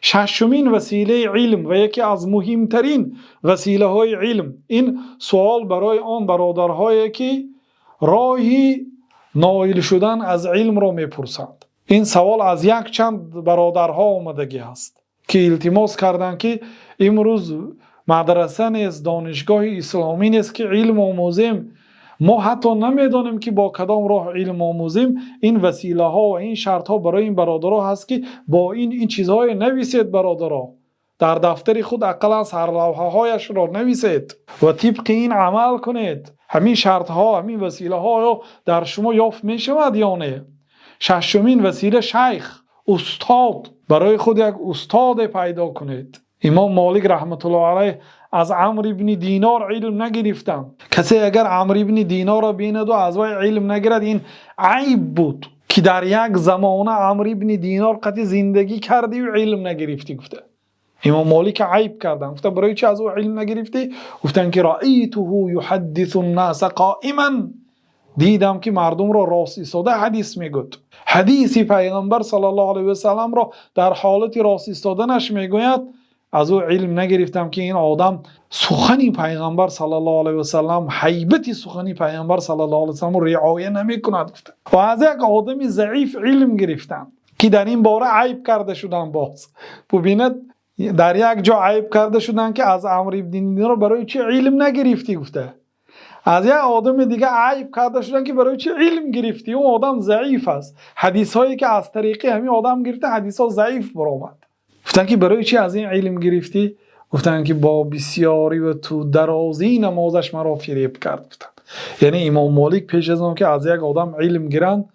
Шашумин василаи илм ва яке аз муҳимтарин василаҳои илм, ин савол барои он бародарҳое ки роҳи ноил шудан аз илмро мепурсанд. Ин савол аз як чанд бародарҳо омадагӣ ҳаст, ки илтимос карданд, ки имрӯз мадраса нест, донишгоҳи исломӣ нест, ки илм омӯзем. Мо ҳатто намедонем, ки бо кадом роҳ илм омӯзем. Ин василаҳо ва ин шартҳо барои ин бародарҳо ҳаст, ки бо ин чизҳо нависед, бародарҳо. Дар дафтари худ ақаллан сарлавҳаҳояшро нависед ва тибқи ин амал кунед. Ҳамин шартҳо, ҳамин василаҳо оё дар шумо ёфт мешавад ё не? Шашумин васила — шайх, устод. Барои худ як устод пайдо кунед. Имом Молик раҳматуллоҳи алайҳ аз Амр ибни Динор илм нагирифтанд. Касе агар Амр ибни Динорро бинад ва аз вай илм нагирад, ин айб буд, ки дар як замона Амр ибни Динор қати зиндагӣ кардӣ ва илм нагирифтӣ, гуфта. Имом Молик айб карданд, гуфта: «Барои чӣ аз ӯ илм нагирифтӣ?» Гуфтанд, ки رأيته يحدث الناس قائما, дидам, ки мардумро рост истода ҳадис мегӯяд, ҳадиси Паёмбар саллаллоҳу алайҳи васаллам ро дар ҳолати рост истоданаш мегӯяд. Аз ӯ илм нагирифтам, ки ин одам сухани Паёмбар саллаллоҳу алайҳи васаллам, ҳайбати сухани Паёмбар саллаллоҳу алайҳи васаллам риоя намекунад, гуфта. Ва аз як одами заиф илм гирифтанд, ки дар ин бора айб карда шуданд. Боз бубинед, дар як ҷо айб карда шуданд, ки аз Амр ибни Динор барои чӣ илм нагирифтӣ, гуфта. Аз як одами дига айб карда шуданд, ки барои чӣ илм гирифтӣ, он одам заиф аст. Ҳадисҳое ки аз тариқи ҳамин одам гирифта, ҳадисҳо заиф баромад. Гуфтанд, ки барои чӣ аз ин илм гирифтӣ? Гуфтанд, ки бо бисёрӣ ва ту дарозии намозаш маро фиреб кард, гуфтанд. Яъне Имом Молик пеш аз он ки аз як одам илм гиранд,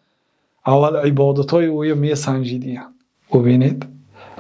аввал ибодатҳои ӯро месанҷидиянд. Бубинед,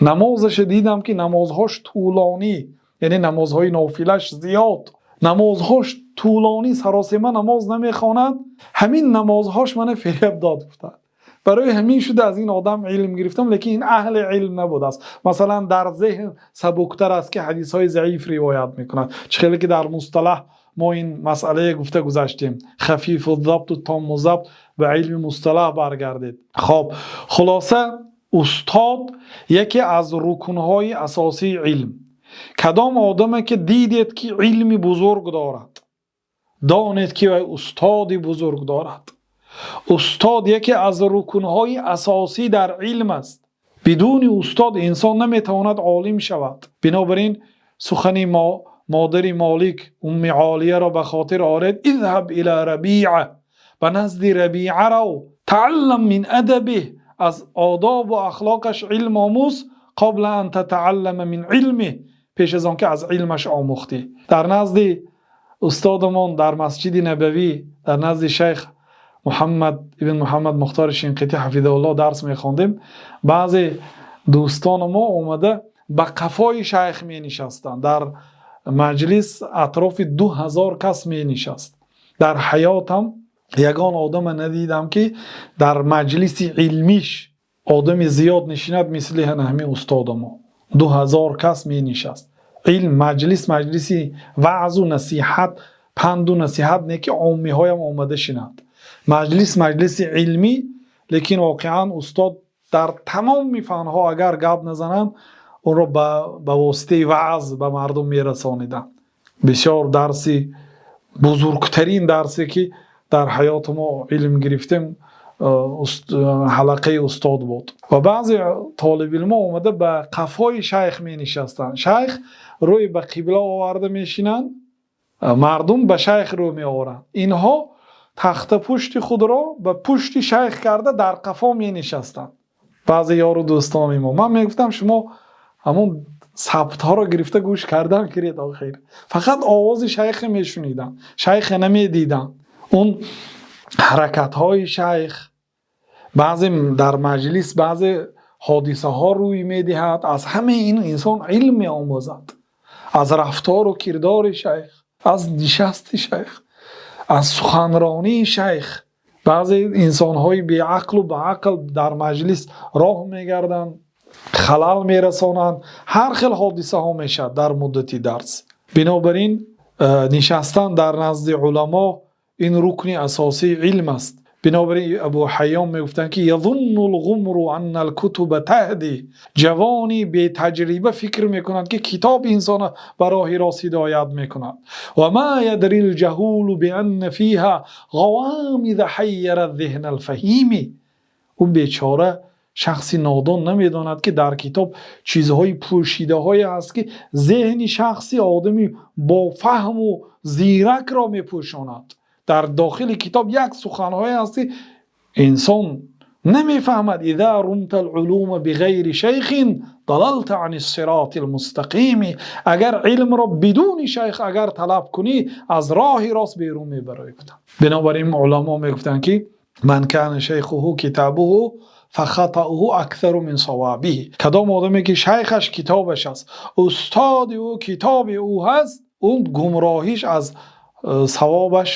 намозашро дидам, ки намозҳош тӯлонӣ, яъне намозҳои нофилаш зиёд, намозҳош тӯлонӣ, саросема намоз намехонад. Ҳамин намозҳош мана фиреб дод, гуфтанд. Барои ҳамин шуда аз ин одам илм гирифтам, лекин ин аҳли илм набудааст. Масалан, дар зеҳн сабуктар аст, ки ҳадисҳои заиф ривоят мекунад. Чӣ хеле ки дар мусталаҳ мо ин масъалае гуфта гузаштем, خفيف الضبط تام الضبط, ба илми мусталаҳ баргардед. Хоб, хулоса, устод яке аз рукнҳои асосии илм. Кадом одаме ки дидед, ки илми бузург дорад, донед, ки вай устоди бузург дорад. Устод яке аз рукнҳои асосӣ дар илм аст. Бидуни устод инсон наметавонад олим шавад. Бинобар ин сухани мо модари Молик, Умми Олияро ба хотир оред: اذهب إلى ربيعة, ба назди Рабиа рав, تعلم من أدبه, аз одобу ахлоқаш илм омӯз, قبل أن تتعلم من علمه, пеш аз он ки аз илмаш омӯхтӣ. Дар назди устодамон дар Масҷиди Набавӣ, дар назди шайх Муҳаммад ибн Муҳаммад Мухтори Шинқитӣ ҳафизаҳуллоҳ дарс мехондем. Баъзе дӯстони мо омада ба қафои шайх менишастанд. Дар маҷлис атрофи 2000 кас менишаст. Дар ҳаётам ягон одама надидам, ки дар маҷлиси илмиш одами зиёд нишинад, мисли ҳамин устодамо. 2000 кас менишаст. Илм маҷлис, маҷлиси ваъзу насиҳат, панду насиҳат не, ки оммиҳоям омада шинанд. Маҷлис маҷлиси илмӣ, лекин воқеан устод дар тамоми фанҳо агар гап назананд, онро ба воситаи ваъз ба мардум мерасониданд. Бисёр дарси бузургтарин дарсе, ки дар ҳаёти мо илм гирифтем, ҳалақаи устод буд. Ва баъзе толибилмо омада ба қафои шайх менишастанд. Шайх рӯй ба қибла оварда мешинанд, мардум ба шайх рӯ меоранд. Инҳо тахтапушти худро ба пушти шайх карда, дар қафо менишастанд, баъзе ёру дӯстони мо. Ман мегуфтам: «Шумо ҳамон сабтҳоро гирифта гӯш кардан киред». Охир фақат овози шайхе мешуниданд, шайхе намедиданд. Он ҳаракатҳои шайх, баъзе дар маҷлис баъзе ҳодисаҳо рӯй медиҳад, аз ҳамаи ин инсон илм меомӯзад: аз рафтору кирдори шайх, аз нишасти шайх, аз суханронии шайх. Баъзе инсонҳои беақлу баақл дар маҷлис роҳ мегарданд, халал мерасонанд, ҳар хел ҳодисаҳо мешавад дар муддати дарс. Бинобар ин нишастан дар назди уламо ин рукни асосии илм аст. Бинобар ин Абу Ҳайён мегуфтанд, ки يظن الغمر أن الكتب تهدي. Ҷавони бетаҷриба фикр мекунад, ки китоб инсонро ба роҳи рост ҳидоят мекунад. وما يدري الجهول بأن فيها غوامض حيرت ذهن الفهيم. Ӯ бечора шахси нодон намедонад, ки дар китоб чизҳои пӯшидаҳое ҳаст, ки зеҳни шахси одами бо фаҳму зиракро мепӯшонад. Дар дохили китоб як суханҳое ҳаст, ки инсон намефаҳмад. إذا رمت العلوم بغير شيخ ضللت عن الصراط المستقيم. Агар илмро бидуни шайх агар талаб кунӣ, аз роҳи рост берун мебароӣ, гуфтанд. Бинобар ин уламо мегуфтанд, ки من كان شيخه كتابه فخطؤه أكثر من صوابه. Кадом одаме ки шайхаш китобаш аст, устоди ӯ китоби ӯ ҳаст, ӯ гумроҳиш аз савобаш,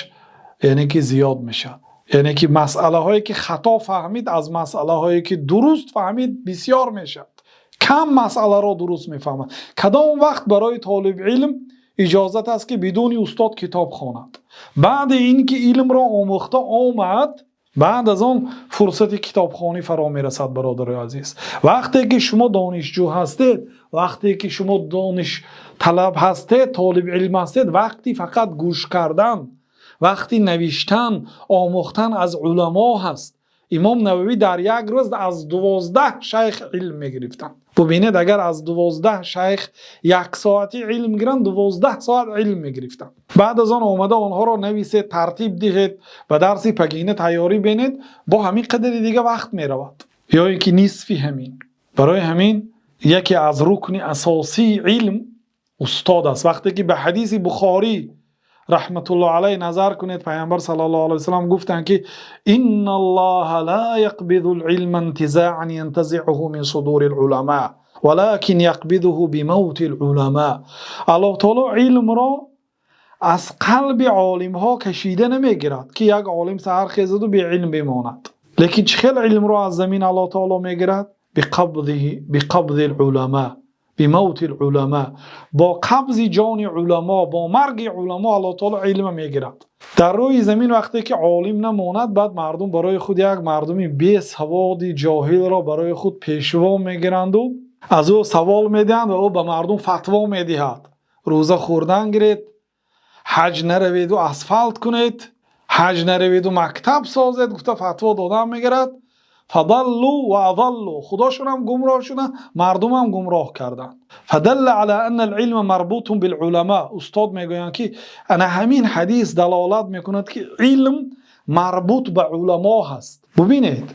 яъне ки, зиёд мешавад, яъне ки масъалаҳое ки хато фаҳмид, аз масъалаҳое ки дуруст фаҳмид бисёр мешавад. Кам масъаларо дуруст мефаҳмад. Кадом вақт барои толиби илм иҷозат аст, ки бидуни устод китоб хонад? Баъди ин ки илмро омӯхта омад, баъд аз он фурсати китобхонӣ фаро мерасад. Бародарои азиз, вақте ки шумо донишҷӯ ҳастед, вақте ки шумо доништалаб ҳастед, толиби илм ҳастед, вақти фақат гӯш кардан, вақти навиштан, омӯхтан аз уламо ҳаст. Имом Нававӣ дар як рӯз аз 12 шайх илм мегирифтанд. Бубинед, агар аз 12 шайх як соати илм гиранд, 12 соат илм мегирифтанд. Баъд аз он омада онҳоро нависед, тартиб диҳед, ба дарси пагина тайёрӣ бинед, бо ҳамин қадари дига вақт меравад ё ин ки нисфи ҳамин. Барои ҳамин яке аз рукни асосии илм устод аст. Вақте ки ба ҳадиси Бухорӣ раҳматуллоҳ алайҳ назар кунед, Пайғамбар саллаллоҳу алайҳи васаллам гуфтанд, ки إن الله لا يقبض العلم انتزاعا ينتزعه من صدور العلماء ولكن يقبضه بموت العلماء. Аллоҳ таоло илмро аз қалби олимҳо кашида намегирад, ки як олим саҳар хезаду беилм бимонад. Лекин чӣ хел илмро аз замин Аллоҳ таоло мегирад? بقبض العلماء، بموت العلماء. Бо қабзи ҷони уламо, бо марги уламо Аллоҳ таоло илма мегирад. Дар рӯи замин вақте ки олим намонад, баъд мардум барои худ як мардуми бесаводи ҷоҳилро барои худ пешво мегиранду аз ӯ савол медиҳанд ва ӯ ба мардум фатво медиҳад: рӯза хӯрдан гиред, ҳаҷ нараведу асфалт кунед, ҳаҷ нараведу мактаб созед, гуфта фатво додан мегирад. فضلوا وأضلوا. Худошонам гумроҳ шуданд, мардумам гумроҳ карданд. فدل على أن العلم مربوط بالعلماء. Устод мегӯянд, ки ана ҳамин ҳадис далолат мекунад, ки илм марбут ба уламо ҳаст. Бубинед,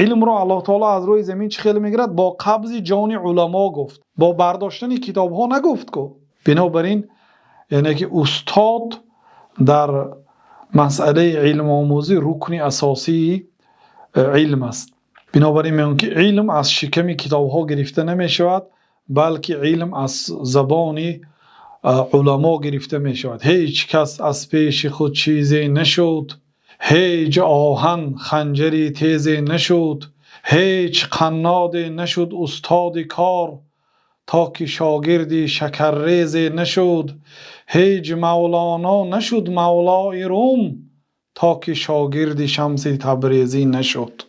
илмро Аллоҳ таоло аз рӯи замин чӣ хел мегирад? Бо қабзи ҷони уламо гуфт, бо бардоштани китобҳо нагуфт ку. Бинобар ин, яъне ки, устод дар масъалаи илмомӯзӣ рукни асосии илм аст. Бинобар ин мегӯям, ки илм аз шиками китобҳо гирифта намешавад, балки илм аз забони уламо гирифта мешавад. Ҳеҷ кас аз пеши худ чизе нашуд, ҳеҷ оҳан ханҷари тезе нашуд, ҳеҷ қанноде нашуд устоди кор, то ки шогирди шакаррезе нашуд, ҳеҷ Мавлоно нашуд мавлои Рум, то ки шогирди Шамси Табрезӣ нашуд.